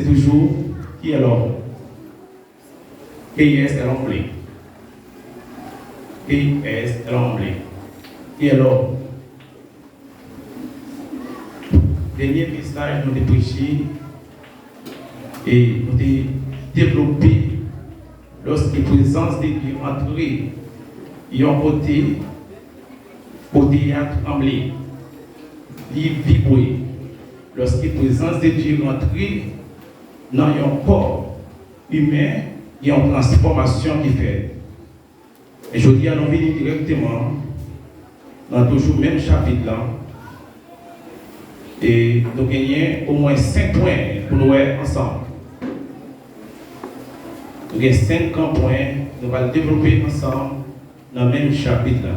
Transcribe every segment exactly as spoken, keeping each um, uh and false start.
Toujou, qui est l'homme? Qui est l'homme? Qui est l'homme? Qui est l'homme? Dènye mesaj nou te preche e nou te devlope lòske prezans de Dye antre yon kote, kote a tranble, li vibre. Lòske prezans de Dye rantre nan yon kò imen, gen yon transfòmasyon ki fèt. E jodi a, nou vini dirèkteman nan toujou menm chapit la. E nou genyen omwen senk pwen pou nou wè ansanm. Nou gen senk gran pwen nou pral devlope ansanm nan menm chapit la.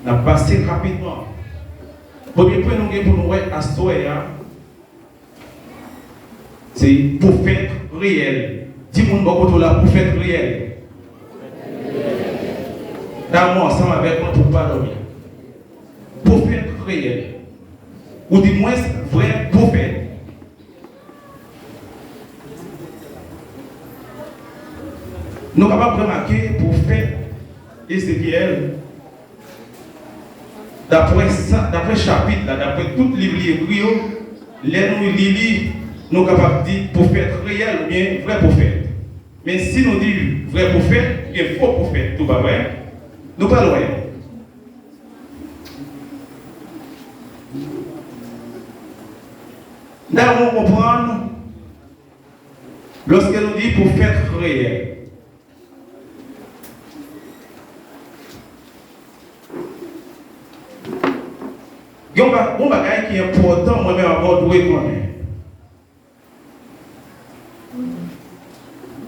N ap pase rapidman. Premye pwen nou gen pou nou wè aswè a, se pwofèt reyèl. Di moun bò kote w la, pwofèt reyèl. Damou ansanm avèk mwen pou w pa dòmi. Pwofèt reyèl. Ou di mwens vrè pwofèt. Nou kapab remake pwofèt Ezekyèl, daprè sa, daprè chapit la, daprè tout liv li ekri yo, lè nou li li, nou kapab di pwofèt reyèl oubyen vrè pwofèt. Men si nou di vrè pwofèt, gen fo pwofèt tou, pa vre? Nou pa lwen. N ta renmen konprann, lòske nou di pwofèt reyèl, gen yon ba-, yon bagay ki enpòtan, mwen menm avè w dwe konnen.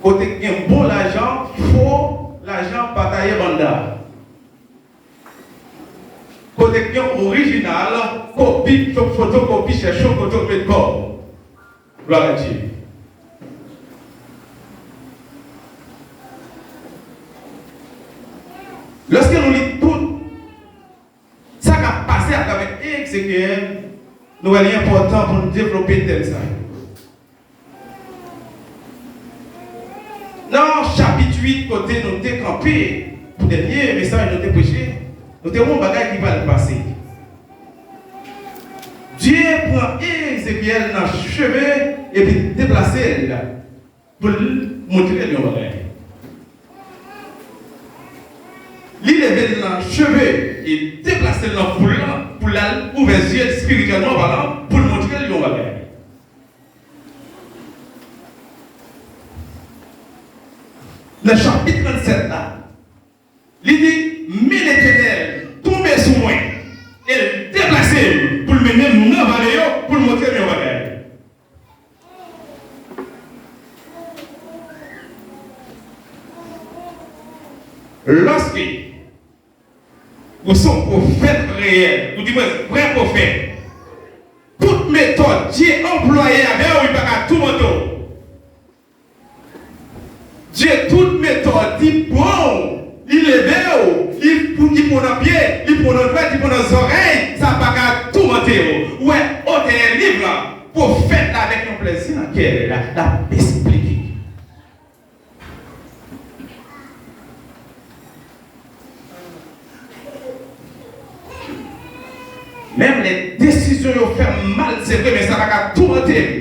Kote k gen bon lajan, fo lajan pa taye banda. Kote k gen orijinal, kopi, fotokopi, chèche yon kote w met kò w. Glwa a Dye. Lòske nou li tout sa k ap pase atravè Ezekyèl, nou wè li enpòtan pou n devlope tèm sa yo. Nan chapit uit, kote nou te kanpe pou dènye mesaj nou te preche, nou te wè yon bagay ki pral pase. Dye pran Ezekyèl nan cheve epi deplase l pou l montre l yon bagay. Li leve l nan cheve e deplase l nan foul lan pou l al ouvè zye l espirityèlman palan pou l montre l yon bagay. Nan chapit trannsèt la, li di, men Letènèl tonbe sou mwen e l deplase m pou l mennen m nan vale yo pou l montre m yon bagay. Lòske ou se yon pwofèt reyèl, ou di mwen vrè pwofèt, tout metòd Dye anplwaye avè w, li pa ka toumante w. Dye tout metòd, li pran w, li leve w, li pou, li pran w nan pye, li pran w nan dwèt, li pran w nan zòrèy, sa pa ka toumante w. Ou wè, otè liv la, pwofèt la avèk yon plèzi nan kè l, l ap esplike. Menm lè desizyon yo fè m mal, se vre, men sa pa ka toumante m.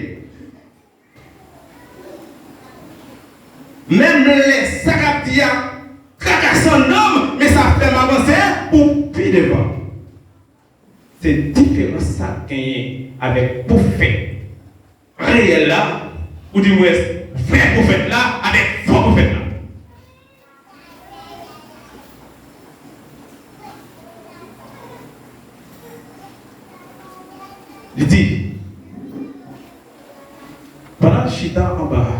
Menm lè sa k ap di a trakase nan m, men sa fè m avanse pou pi devan. Se diferans sa k genyen avèk pwofèt reyèl la, ou di mwens vrè pwofèt la, avèk fo pwofèt la. Li di, pandan l chita anba a,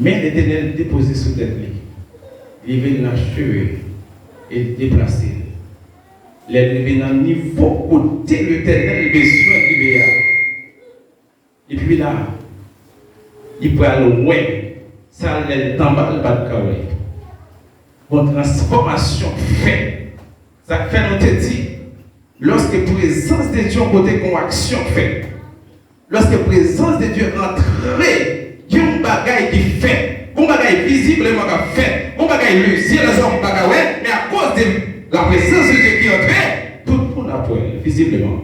men Letènèl depoze sou tèt li, li leve l nan cheve e l deplase l. Lè l rive nan nivo kote Letènèl bezwen rive a, epi la, li pral wè sa lè l t anba l pa t ka wè. Bon, transfòmasyon fèt. Sa k fè nou te di, lòske prezans de Dye yon kote, gen yon aksyon k fèt. Lòske prezans de Dye antre, gen yon bagay ki fèt. Yon bagay vizibleman k ap fèt. Yon bagay lezye lèzòm pa ka wè, men akoz de la prezans de Dye ki antre, tout moun ap wè l vizibleman.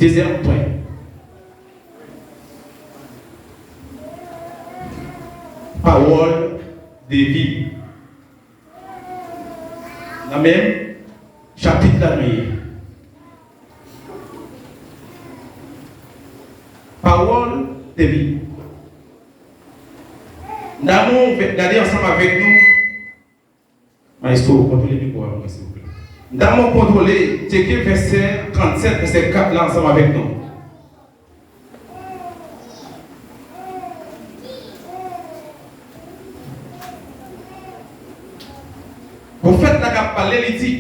Dezyèm pwen. Pawòl de vi. Nan menm chapit la nou ye. Pawòl de vi. N ta renmen w gade ansanm avèk nou. Maestro, kontwole mikwo a pou mwen, silvouplè. N ta renmen w kontwole, tcheke vèsè trannsèt, vèsè kat la ansanm avèk nou. Pwofèt la k ap pale, li di,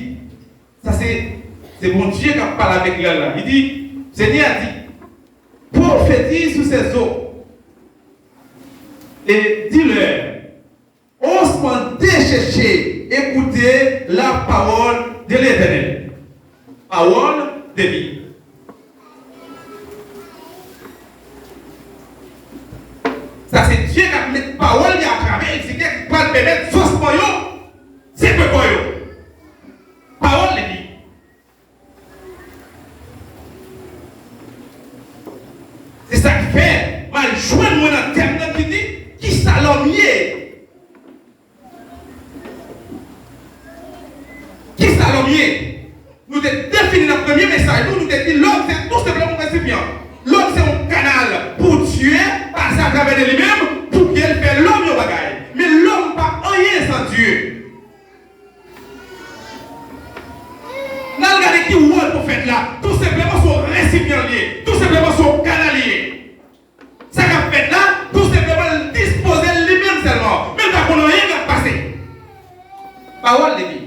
sa se, se Bondye k ap pale avèk li la. Li di, Senyè a di, prophétise sur ces eaux et dis-leur, on se chercher, écoutez la parole de l'Éternel. Pawòl de vi. Sa se Dye k ap met pawòl li atravè Ezekyèl ki pral pèmèt sòsman yo sekwe kò yo. Pawòl de vi. Se sa k fè m al jwenn mwen nan tèm nan ki di, kisa lòm ye? Kisa lòm ye? Nou te defini nan premye mesaj nou, nou te di lòm se tou senpleman yon resipyan. Lòm se yon kanal pou Dye pase atravè de li menm, pou ke l fè lòm yon bagay. Men lòm pa anyen san Dye. N al gade ki wòl pwofèt la. Tou senpleman se yon resipyan li ye. Tou senpleman se yon kanal li ye. Sa k ap fèt la, tou senpleman, l dispoze l li menm sèlman. Men l pa konn anyen k ap pase. Pawòl de vi.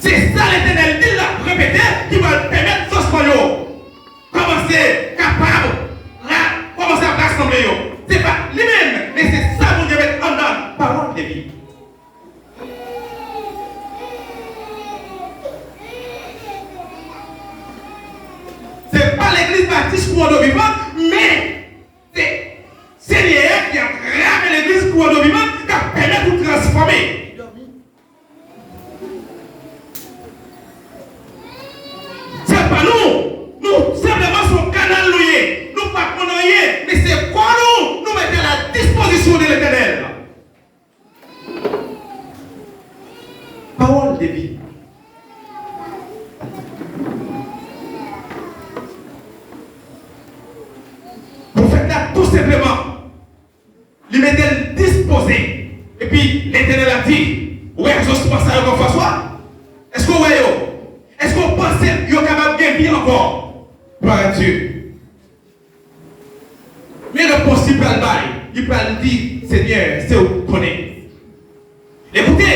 Se sa Letènèl di l ap repete ki pral pèmèt sòsman yo kòmanse kapab ra-, kòmanse ap rasanble yo. Se pa li menm, men se sa Bondye met anndan l. Pawòl de vi. Se pa legliz batis Kou an do vivan, men se Senyè a ki atravè legliz Kou an do vivan k ap pèmèt ou transfòme. Se pa nou. Nou senpleman se yon kanal nou ye. Nou pa konn anyen, men se kò nou, nou mete a la dispozisyon de Letènèl. Pawòl de vi. Pwofèt la, tou senpleman, li mete l dispoze. Epi, Letènèl ap di, ou wè sòsman sa yo k anfas ou a? Èske w wè yo? Èske w panse yo kapab gen vi ankò? Glwa a Dye. Men repons li pral bay, li pral di, Senyè, se ou k konnen. Ekoute,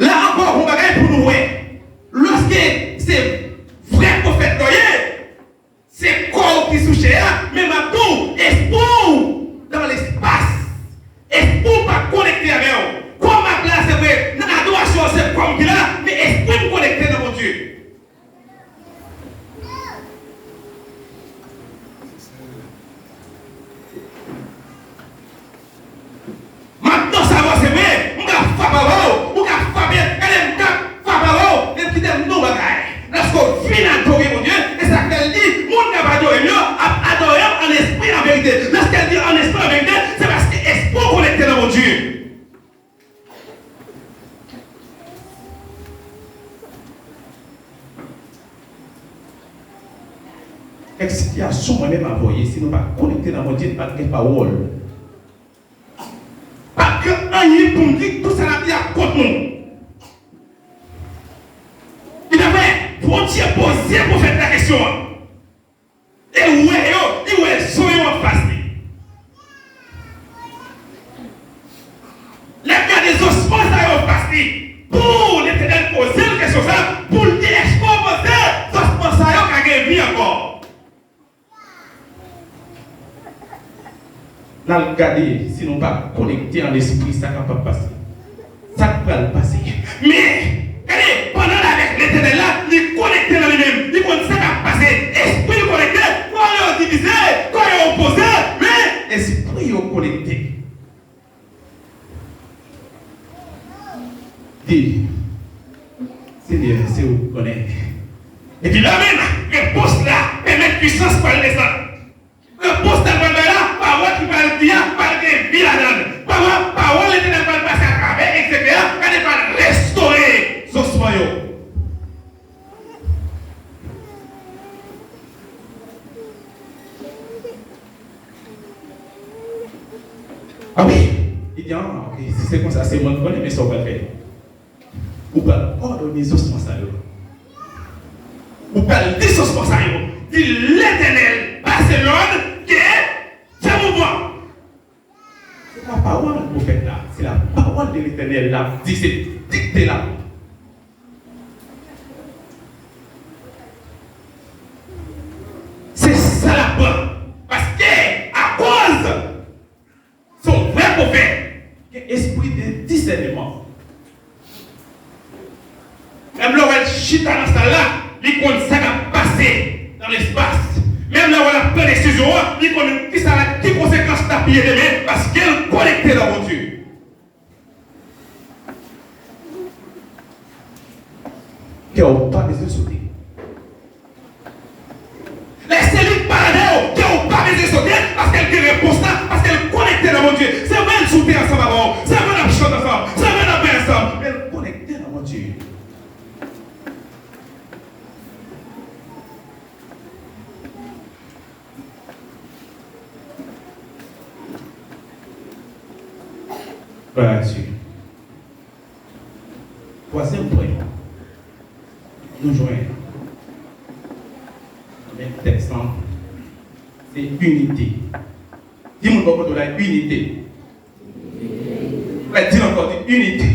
la ankò, yon bagay pou nou wè. Lòske se vrè pwofèt la w ye, se kò w ki sou chè a, men m ap di w, espri w dans l'espace. Espri w pa konekte avè w. Kò m ap la, se vre, nan adorasyon an, se kò m ki la, men espri m konekte nan Bondye. M ap danse avè w, se vre, m ka frape avè w, ou ka frape, gade m ka frape avè w, men kite m di w bagay. Lòske w vin adore Bondye, e sa k fè l di, moun k ap adore m yo ap adore m an espri, an verite. Lòske l di an espri, an verite, se paske espri w konekte nan Bondye. Kèk sitiyasyon mwen menm avè w ye, si nou pa konekte nan Bondye, n pa t gen pawòl. Pa t gen anyen pou m di, tout sa n ap di a kont nou. Li ta fè Bondye poze pwofèt la kesyon an. E l wè yo, li wè zo yo anfas li. Lè l gade zo sòsman sa yo anfas li, pou Letènèl poze l kesyon sa, pou l di, èske w panse sòsman sa yo ka gen vi ankò? N al gade si nou pa konekte an lespri sa k ap pase. Sa k pral pase. Men, gade, pandan l avèk Letènèl la, li konekte nan li menm. Li konn sa k ap pase. Espri l konekte, kò yo divize, kò yo opoze, men espri yo konekte. Di, Senyè, se ou ki konnen. Epi la menm, repons la pèmèt pisans pral desann. Repons la pral bay la, pawòl ki pral di a, pral gen vi ladan l. Pawòl, pawòl Letènèl pral pase atravè egzekte a, gade pral restore zosman yo. Ah wi! Li di, ah, ok, si se konsa, se mwen ki konnen, men sa w pral fè. Ou pral òdone zosman sa yo. Ou pral di zosman sa yo. Di Letènèl pase lòd ke fè mouvman. Se pa pawòl pwofèt la, se la pawòl de Letènèl la di, se dikte la. Se sa l ap pran. Paske, akoz se yon vrè pwofèt, gen espri de disèneman. Menm lè w wè l chita nan sal la, li konn sa k ap pase nan lespas. Menm lè w wè l ap pran desizyon an, li konn ki sa la, ki konsekans l ap ye demen, paske l konekte nan Bondye. Kè w pa bezwen sote. Lè se li k pale avè w, kè w pa bezwen sote, paske l gen repons la, paske l konekte nan Bondye. Se vre l sou tè ansanm avè w, se vre n ap chante ansanm, se vre n ap bay ansanm, men l konekte nan Bondye. Glwa a Dye. Twazyèm pwen nou jwenn nan menm tèks lan, se inite. Di moun bò kote w la, inite. Mwen di l ankò, di inite.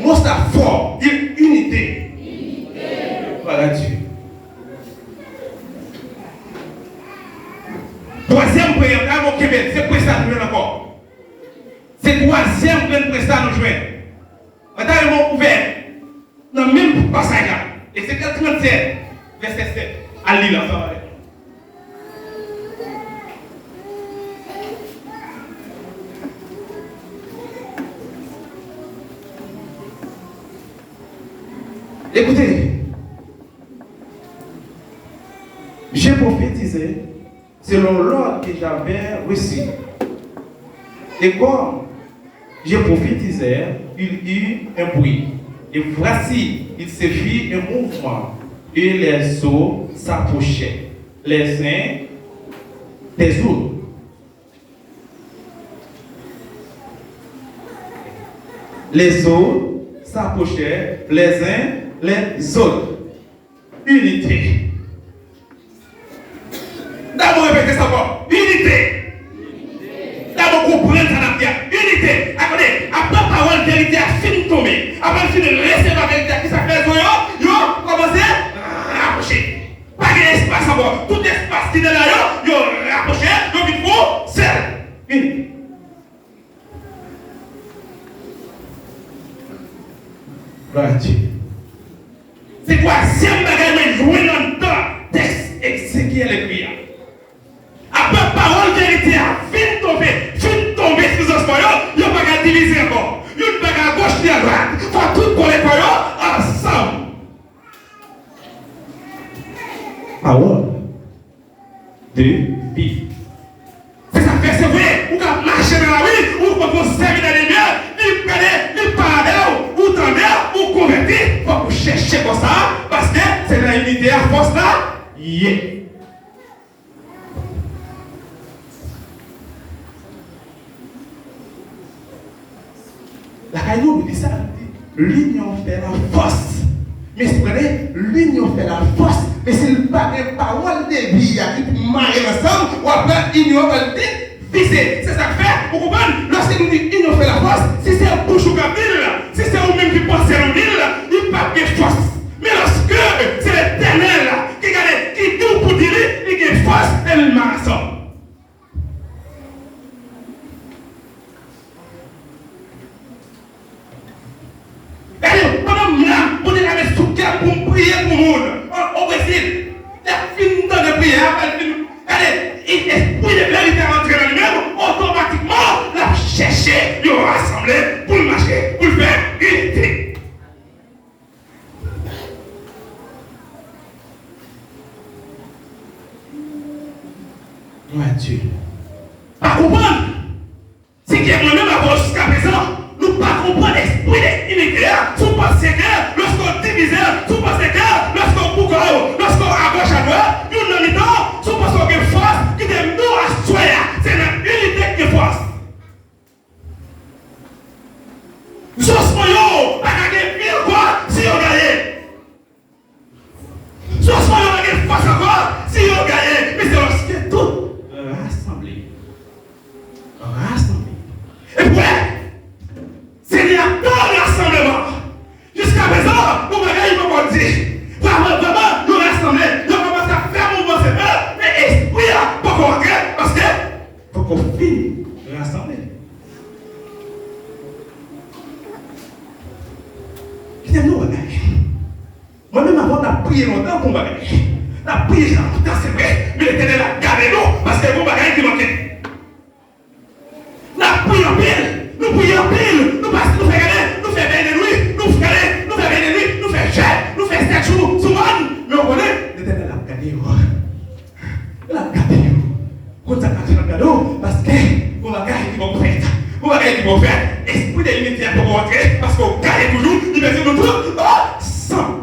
Mo sa fò, di inite. Glwa a Dye. Twazyèm pwen an, gade mwen kenbe l, se pwen sa nou jwenn ankò. Se twazyèm grenn pwen sa nou jwenn. Mwen ta renmen w ouvè nan menm pasaj la. Ezekyèl trannsèt, vèsè sèt. Al li l ansanm avèk mwen. Écoutez, je prophétisai selon l'ordre que j'avais reçu. Et comme je prophétisai, il y eut un bruit. Et voici, il se fit un mouvement, et les eaux s'approchaient les uns des autres. Les eaux s'approchaient les uns les autres. Inite. Dabò repete sa ankò. Inite. Dabò konprann sa n ap di a. Inite. Akote, apre pawòl verite a fin tonbe, apre l fin resevwa verite a, kisa k fè zo yo? Yo kòmanse rapwoche. Pa gen espas ankò. Tout espas ki te la yo, yo rapwoche, yo vin fon sèl. Inite. Glwa a Dye. Se twazyèm bagay mwen jwenn anndan tèks Ezekyèl ekri a. Apre pawòl verite a fin tonbe, fin tonbe sou zòsman yo, yo pa ka divize ankò. Youn pa ka agoch ni adwat. Fò tout kole kò yo ansanm. Pawòl de vi. Se sa k fè, se vre, ou ka mache nan lari, ou kontre yon sèvitè de Dye, li prale, li pale avè w, ou tande, ou konvèti, fòk ou chèche kò sa, paske se nan inite a fòs la ye. Lakay nou, nou di sa, nou di, l'union fait la force. Men si w gade, l'union fait la force. Men si l pa gen pawòl de vi a ki pou mare l ansanm, w ap wè inyon an pral divize. Se sa k fè, ou konprann, lòske nou di inyon fè lafòs, si se bouch ou k ap di l, si se ou menm ki panse l ou di l, li p ap gen fòs. Men lòske se Letènèl ki gade, ki di w pou di li, li gen fòs e l mare ansanm. Glwa Priye pou moun o Brezil. Lè l fin tande priyè a, lè l fin, gade, espri de verite a rantre nan li menm, otomatikman, l ap chèche yon rasanble pou l mache, pou l fè inite. Glwa a Dye. Pa konprann. Se ke mwen menm avè w jiskaprezan, nou pa konprann espri de inite a. Si w panse ke lèske w divize, si w panse ke lèske w bouke w, lèske w agoch adwat, youn nan mitan, si w panse w gen fòs, kite m di w aswè a, se nan inite k gen fòs. Zosman yo pa ka gen pil kò si yo gaye. Zosman yo pa gen fòs ankò si yo gaye. Men se lòske tout rasanble. Rasanble. Epi, Senyè a tann rasanbleman. Jiskaprezan, yon bagay li poko di. Vrèman, vrèman, yo rasanble. Yo kòmanse ap fè mouvman, se vre, men espri a poko rantre, paske poko fin rasanble. Kite m di w yon bagay. Mwen menm avè w, n ap priye lontan pou yon bagay. N ap priye jan lontan, se vre, men Letènèl ap gade nou, paske gen yon bagay ki manke. N ap priye anpil, nou priye anpil, nou pase, nou fè gade, nou fè vèy de nwi, nou fè gade, nou fè vèy de nwi, nou fè jèn, nou fè sèt jou sou mòn, men w konnen, Letènèl ap gade yo. L ap gade yo. Konn sa k ap fè l ap gade w? Paske gon bagay ki poko fèt. Gon bagay ki poko fèt. Espri de inite a poko rantre, paske w gaye toujou, li mete nou tout ansanm.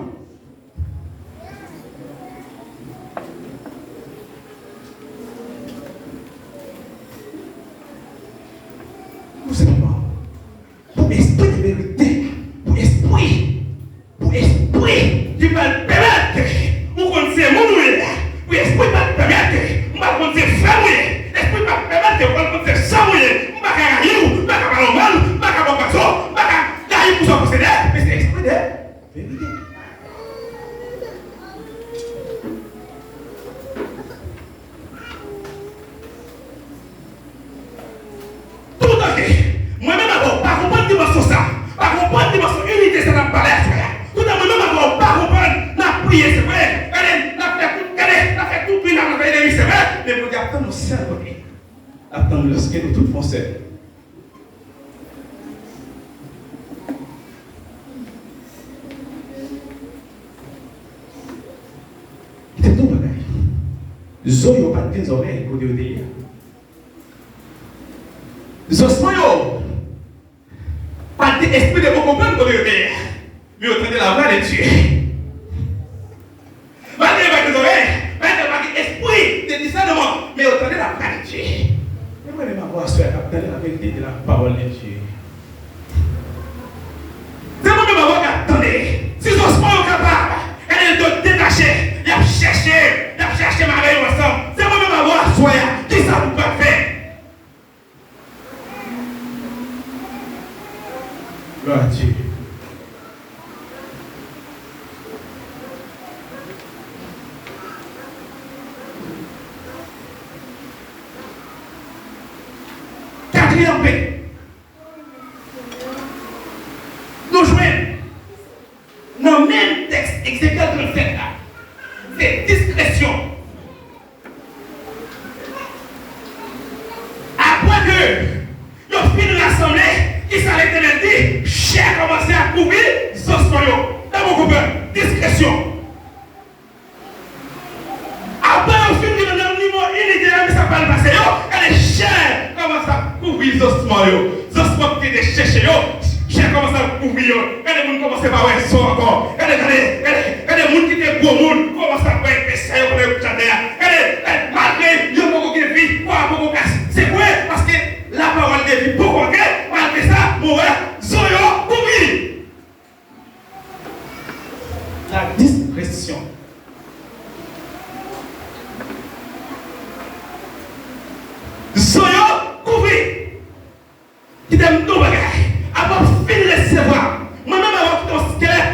Tou senpleman. Pou espri de verite, pou espri, pou espri ki pral pèmèt ke ou konn se moun ou ye a, pou espri pral pèmèt ke ou pral konn se frè m ou ye, espri pral pèmèt ke ou pral konn se sè m ou ye, m pa ka rayi w, m pa ka pale w mal, m pa ka ba w pwason, m pa ka rayi w pou sa w posede, men se espri de verite. Toutan ke mwen menm avè w pa konprann dimansyon sa, pa konprann dimansyon inite sa n ap pale aswè a, toutan mwen menm avè w pa konprann, n ap priye, se vre, gade, n ap fè tout, gade, n ap fè tout pri la nan vèy de nwi, se vre, men Bondye ap tann yon sèl kote. L ap tann lòske nou tout fè yon sèl. Kite m di w bagay. Zo yo pa t gen zòrèy kote yo te ye a. Zosman yo pa t gen espri de bon konprann kote yo te ye a. Men yo tande lavwa de Dye. Malgre yo pa gen zòrèy, malgre yo pa gen espri de disèneman, men yo tande lavwa de Dye. E mwen menm avè w aswè a k ap tande laverite de lapawòl de Dye. Se mwen menm avè w k ap tande. Si zosman yo kapab, gade yo detache, y ap chèche, y ap chèche mare yo ansanm. Se mwen menm avè w aswè a, kisa nou pral fè? Glwa a Dye. Katriyèm pwen, nou jwenn nan menm tèks Ezekyèl trannsèt la, se diskresyon. Apre ke yo fin rasanble, kisa Letènèl di? Chè kòmanse ap kouvri zosman yo. Nan bon konprann, diskresyon. Apre yo fin rive nan nivo inite a, men sa k pral pase yo, gade chè kòmanse ap kouvri zosman yo. Zosman ki te dechèche yo, chè kòmanse ap kouvri yo. Gade moun kòmanse pa wè zo ankò. Gade, gade, gade, gade moun ki te gwo moun kòmanse ap wè epesè yo pandan yo kouche atè a. Gade, gade, malgre yo poko gen vi, kò a poko kase. Se vre, paske lapawòl de vi poko antre, malgre sa, mwen wè zo yo kouvri. La diskresyon. Zo yo kouvri. Kite m di w bagay. Apre w fin resevwa, mwen menm avè w ki te yon skelèt,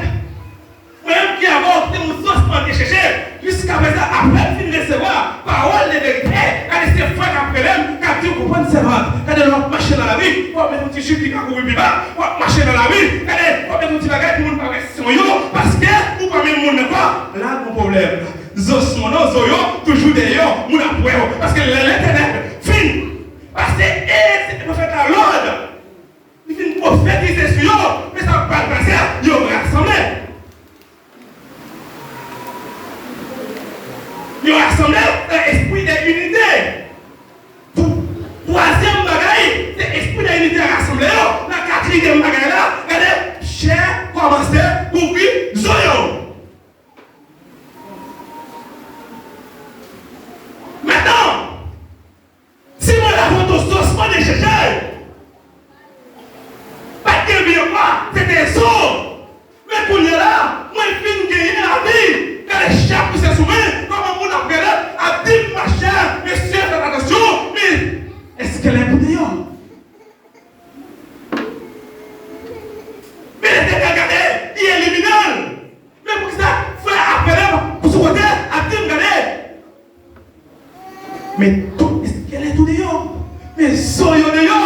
mwen menm ki avè w ki te yon zosman dechèche, jiskaprezan, apre m fin resevwa pawòl de verite, gade se frè k ap rele m, k ap di w konprann sèvant. Gade W ap mache nan lari, w ap met yon ti jip ki ka kouvri pi ba, w ap mache nan lari, gade, w ap met yon ti bagay pou moun pa wè san yo, paske ou pa menm moun ankò. La gon pwoblèm. Zosman, non, zo yo toujou dèyè w, moun ap wè w, paske lè Letènèl fin pase e pwofèt la lòd, li fin pwofetize sou yo, men sa k pral pase a, yo rasanble. Yo rasanble nan espri de inite. Pou, twazyèm bagay, se espri de inite a rasanble yo. Nan katriyèm bagay la, gade, chè kòmanse kouvri zo yo. Mentnan, si mwen t ap yon zosman de chèchè, pa t gen vi ankò, se te zo. Men kounye a la, mwen fin genyen lavi. Gade chè pouse sou mwen, kòman moun ap gade, ap di m, machè, mesye, fè atansyon, men èske lè pou deyò? Men Letènèl gade, li elimine l. Men poukisa frè ap gade m sou kote, ap di m gade? Men tout eskelèt ou deyò. Men zo yo deyò.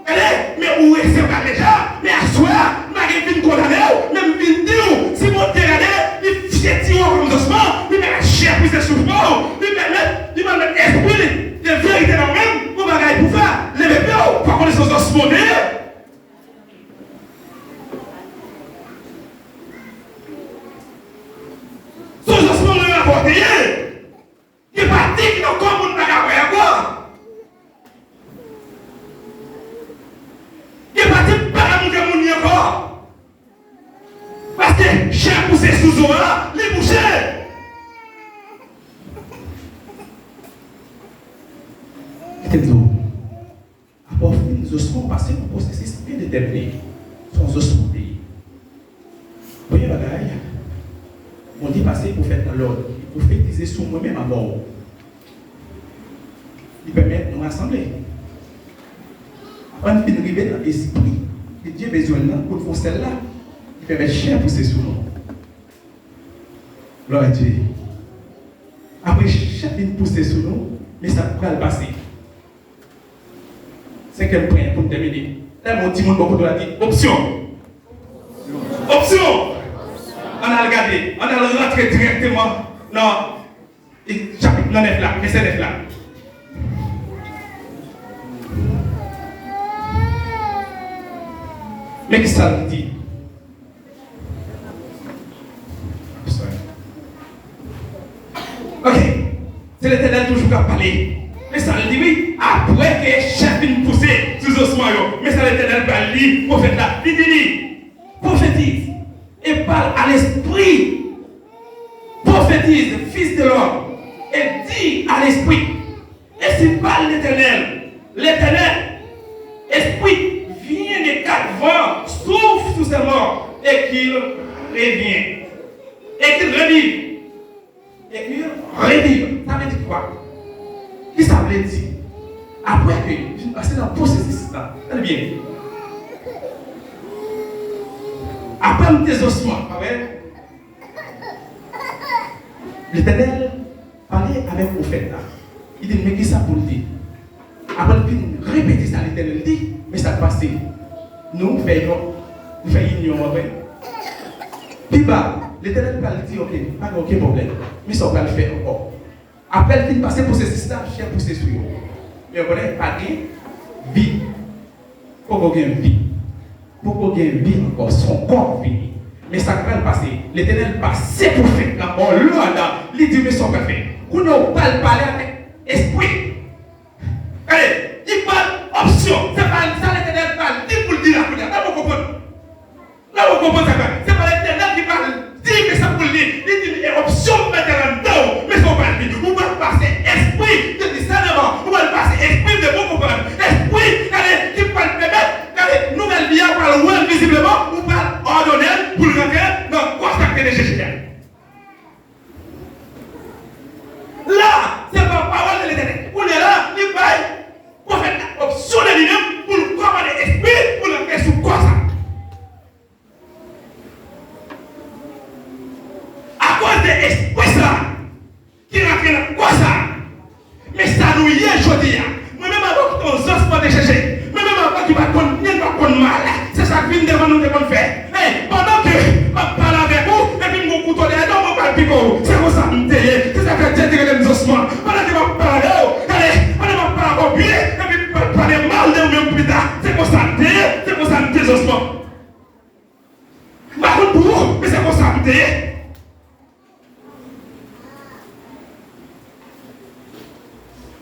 Gade, men ou resevwa deja. Men aswè a, m pa gen vin kondane w, men m vin di w, si Bondye gade, li fye tire w kòm zosman, li pèmèt chè pouse sou fwon w, li pèmèt, li pèmèt espri li de verite nan ou menm, gon bagay pou fè, leve pye w, fò konnen se yon zosman w te ye. Se yon zosman mwen avè w te ye. Gen pati ki nan kò moun pa ka wè ankò. Gen pati pa ka montre moun li ankò. Paske chè pouse sou zo a, li bouche. Kite m di w. Apre w fin zosman, w pase yon pwosesis byen detèmine. Se yon zosman w te ye. Premye bagay, Bondye pase pwofèt nan lòd, li pwofetize sou mwen menm avè w. Li pèmèt nou rasanble. Apre n fin rive nan espri ke Dye bezwen nan pou n fè yon sèl la, li pèmèt chè pouse sou nou. Glwa a Dye. Apre chè fin pouse sou nou, men sa k pral pase. Senkyèm pwen pou n tèmine. Tèlman yon timoun bò kote w la di, opsyon. Opsyon. Ann al gade, ann al rantre dirèkteman nan chapit nan nèf la, vèsè nèf la. Men ki sa l di. Ok. Se Letènèl toujou k ap pale. Men sa l di, wi, apre ke chè fin pouse sou zosman yo, men sa Letènèl pral di pwofèt la. Li di li, prophétise, et parle à l'esprit. Prophétise, fils de l'homme, et dis à l'esprit. Ainsi parle l'Éternel, l'Éternel, esprit, viens des quatre vents, souffle sur ces morts, et qu'ils reviennent. Et qu'ils revivent. Et qu'ils revivent. Sa vle di kwa? Ki sa vle di? Apre ke m fin pase nan pwosesis la, tande byen. Apre m te zosman, pa vre? Letènèl pale avèk pwofèt la. Li di l, men kisa pou l di? Apre l fin repete sa Letènèl di, men sa k pase. Nou fè yon, nou fè inyon avè l. Pi ba, Letènèl pral di, ok, pa gen okenn pwoblèm. Men sa w pral fè ankò. Apre l fin pase pwosesis la, chè pouse sou yo. Men w konnen, pa gen vi. Poko gen vi. Poko gen vi ankò. Se yon kò k vini. Men sa k pral pase, Letènèl pase pwofèt la yon lòd, li di, men sa w pral fè. Kounye a w pral pale avèk espri. Gade, li pral opsyon. Se pa sa Letènèl pral di pou l di la kounye a. Nan bon konprann. Nan bon konprann sa k pral. Se pa Letènèl ki pral di, men sa pou l di. Li di, men opsyon m mete anndan w, men sa w pral di. Ou pral pase espri de disèneman. Ou pral pase espri de bon konprann. Espri, gade, ki pral pèmèt, gade, nouvèl vi a pral wè l vizibleman. Ou pral òdone l pou l rantre nan kò sa k te deja chita. La, se pa pawòl de Letènèl. Ou ki pa t konn byen, pa t konn mal. Se sa k vin devan nou te konn fè. Hey, pandan ke m ap pale avèk ou, epi m gon kouto dèyè do m, mwen pral pike w. Se konsa m te ye. Se sa k fè Dye te rele m Zosman. Pandan ke m ap pale avè w, gade, pandan m ap pale avè w byen, epi m pral pale mal de ou menm pita. Se konsa m te ye, se konsa m te Zosman. M pa konn pou ou, men se konsa m te ye.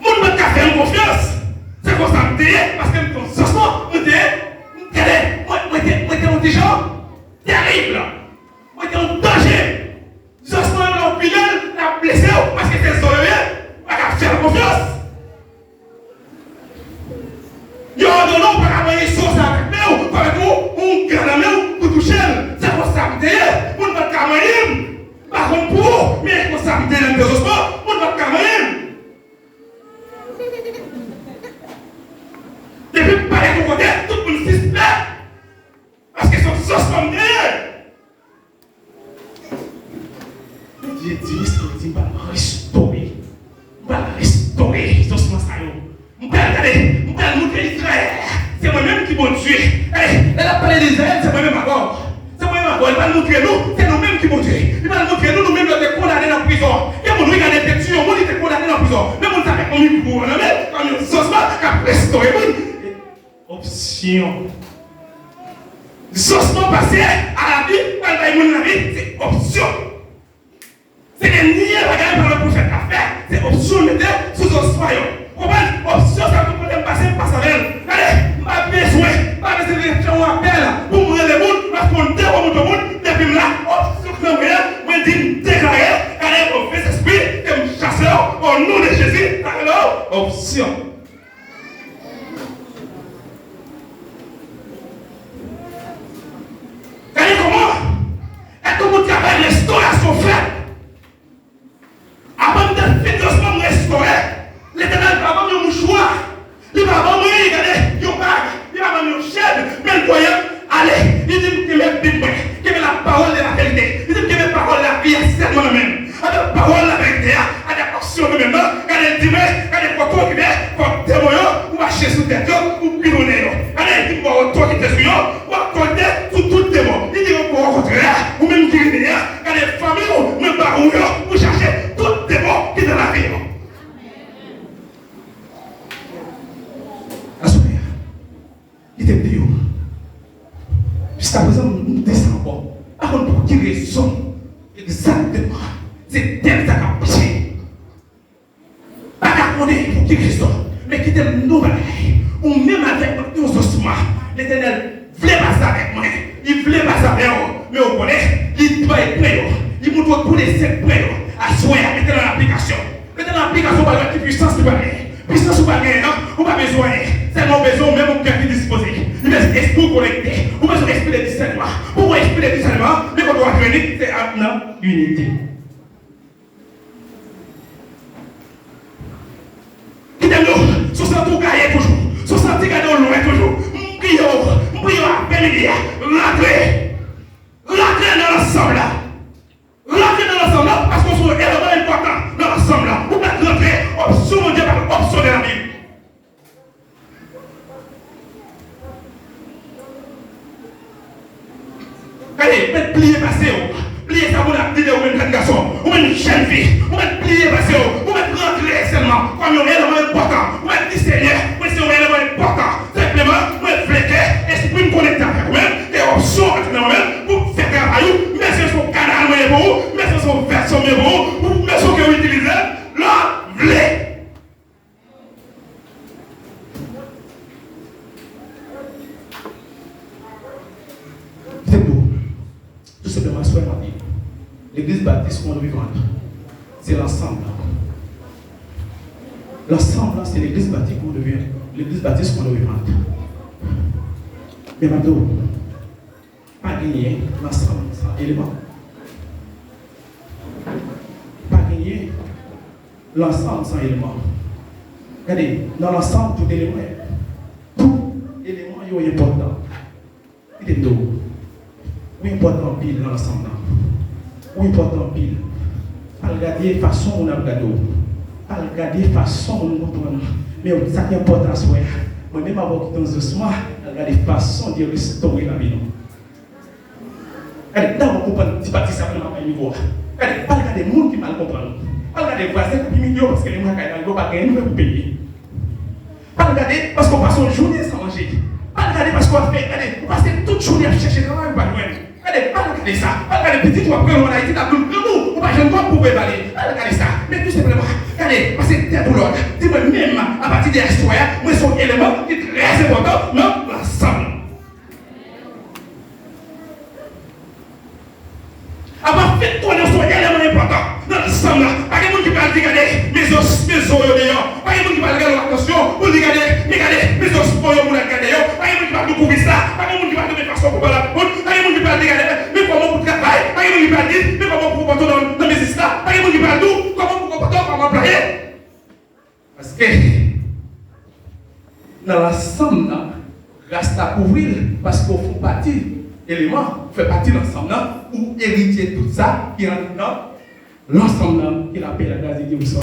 Moun pa t ka fè m konfyans. Se konsa m te ye, paske m te yon Zosman, mwen te ye, m te, mwen, mwen te, mwen te yon ti jan terib. Mwen te yon danje. Zosman yo lè w pile l, l ap blese w, paske se zo yo ye, ou pa ka fè l konfyans. Yo òdone w pa ka manyen zo sa avèk men w, fò avèk yon, yon gran nan men w pou touche l. Se konsa m te ye. Moun pa t ka manyen m. M pa konn pou ou, men konsa m te ye nan Zosman. Moun pa t ka manyen m. Depi m parèt yon kote, tout moun sispèk. Paske se yon Zosman m te ye. Bondye di, Lespri di, m pral restore. M pral restore Zosman sa yo. M pral, gade, m pral montre Izrayèl, se mwen menm ki Bondye. Gade, lè l ap pale de Izrayèl, se mwen menm avè w. Se mwen menm avè w. Li pral montre nou, se nou menm ki Bondye. Li pral montre nou, nou menm yo te kondane nan prizon. Gen moun, wi, gade, te tiye yon moun, li te kondane nan prizon. Men moun sa fè yon mikwo nan men l, kòm yon Zosman k ap restore moun. Opsyon. Zosman pase a lavi, al bay moun lavi, se opsyon. Se dènye bagay pawòl pwofèt la fè, se opsyon l mete sou Zosman yo. Konprann? Opsyon sa tout kote m pase, m pase avè l. Gade, m pa bezwen, m pa bezwen fè yon apèl pou m rele moun, paske yon dewo moto moun, depi m la, opsyon k nan mwen an, mwen di m deklare, gade, move zespri, ke m chase yo, o non de Jezi, gade, opsyon. Gade kòman, èske yon travay restorasyon fèt? Apre m te fin Zosman, m restore. Letènèl pa ban m yon mouchwa. Li pa ban mwen, gade, yon bag. Li pa ban m yon chèn. Men l voye m ale. Li di m, kenbe Bib mwen. Kenbe la parole de la vérité. Li di m, kenbe pawòl lavi a sèlman nan men m. Gade pawòl laverite a, gade opsyon nou menm nan, gade l di mwen, gade kote w rive, fòk demon yo, ou mache sou tèt yo, ou pilonnen yo. Gade l di m ba w otorite sou yo, ou otorite sou tout demon. Li di yo ba w okontrè, ou menm ki rive a, gade fanmi w, mwen ba ou yo, pou chache tout demon ki nan lavi yo. Aswè a, Kite m di w. Jiskaprezan, m desann ankò. Pa konn pou ki rezon egzakteman se tèm sa k ap preche. Pa ka konnen pou ki rezon. Men kite m di w bagay. Ou menm avèk yon Zosman. Letènèl vle pase avèk mwen. Li vle pase avè w. Men ou konnen, li bay pwen yo. Li montre w tou de senk pwen yo. Aswè a, mete nan aplikasyon. Mete nan aplikasyon, ou pral wè ki pwisans li pral genyen. Pwisans ou pral genyen an, ou pa bezwen anyen. Sèlman ou bezwen ou menm yon kè ki dispoze. Li bezwen espri w konekte. Ou bezwen espri de disènman. Pou w espri de disènman, men kote w ap jwenn li, se ap nan inite. Kite m di w, si w santi w gaye toujou, si w santi gade w lwen toujou, m priye w, m priye w apre midi a, rantre. Rantre nan lansanm la. Rantre nan lansanm lan, paske w se yon eleman enpòtan nan lansanm lan. Ou mèt rantre, opsyon Bondye pa t opsyon de lavi. Gade, ou mèt pliye pase w. Pliye sa moun ap di de ou menm jèn gason, ou menm jèn fi. Ou mèt pliye pase w. Ou mèt rantre sèlman kòm yon eleman enpòtan. Ou mèt di, Senyè, mwen se yon eleman enpòtan. Senpleman, mwen vle ke espri m konekte avèk ou menm, ke opsyon antre nan mwen menm pou m fè travay ou. M bezwen se yon kanal mwen ye pou ou, m bezwen se yon vèsyo m ye pou ou, ou bezwen ke w itilize m lè w vle. Kite m di w. Tou senpleman, aswè m ap di, Legliz Batis Monde Vivant, se lansanm lan. Lansanm lan, se Legliz Batis Monde Vivant. Legliz Batis Monde Vivant. Men m ap di w, pa genyen lansanm san eleman. Pa genyen lansanm san eleman. Gade, nan lansanm, tout eleman, tout eleman yo enpòtan. Kite m di w, ou enpòtan anpil nan lansanm nan. Ou enpòtan anpil. Al gade fason moun ap gade w. Al gade fason moun konprann ou. Men sa ki enpòtan aswè a, Mwen menm avè w ki t an zosman, al gade fason Dieu restore lavi nou. Gade, n a konprann ti pati sa pou n ap bay nivo a. Gade, pa al gade moun ki mal konprann ou. Pa al gade vwazen k ap imilye w paske li mwen kay la, li pa gen anyen pou peye. Pa al gade paske w pase yon jounen san manje. Pa al gade paske w ap fè, gade, ou pase tout jounen ap chèche travay, ou pa jwenn. Gade, pa al gade sa. Pa al gade pitit ou ap rele w ann Ayiti, l ap di w granmou, ou pa jwenn kòb pou peye bale. Pa al gade sa. Men tou senpleman, gade, pase tèt ou lòd. Di mwen menm, apati de aswè a, mwen se yon eleman ki trè enpòtan nan lansanm nan. Apa fèt konnen w se yon eleman enpòtan nan lansanm nan. Pa gen moun ki pral di gade, men zo, men zo yo deyò. Pa gen moun ki pral rele w atansyon pou l di gade, men gade, men zo spo yo pou l al gade yo. Pa gen moun ki pral di w kouvri sa. Pa gen moun ki pral di w men fason pou pale ak moun. Pa gen moun ki pral di gade, men kòman pou travay. Pa gen moun ki pral di men kòman pou konpòte w nan, nan biznis la. Pa gen moun ki pral di w kòman pou konpòte w kòm anplwaye. Paske nan lansanm nan, ras la kouvri l, paske w fè pati eleman, ou fè pati lansanm nan, ou eritye tout sa ki anndan lansanm nan, ki lapè, lagras de Dye pou sa.